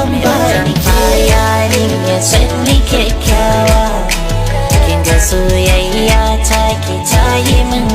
An bani ke yarinya, sanni kyakkyawa. Kin ga soyayya ta ki ta yi min.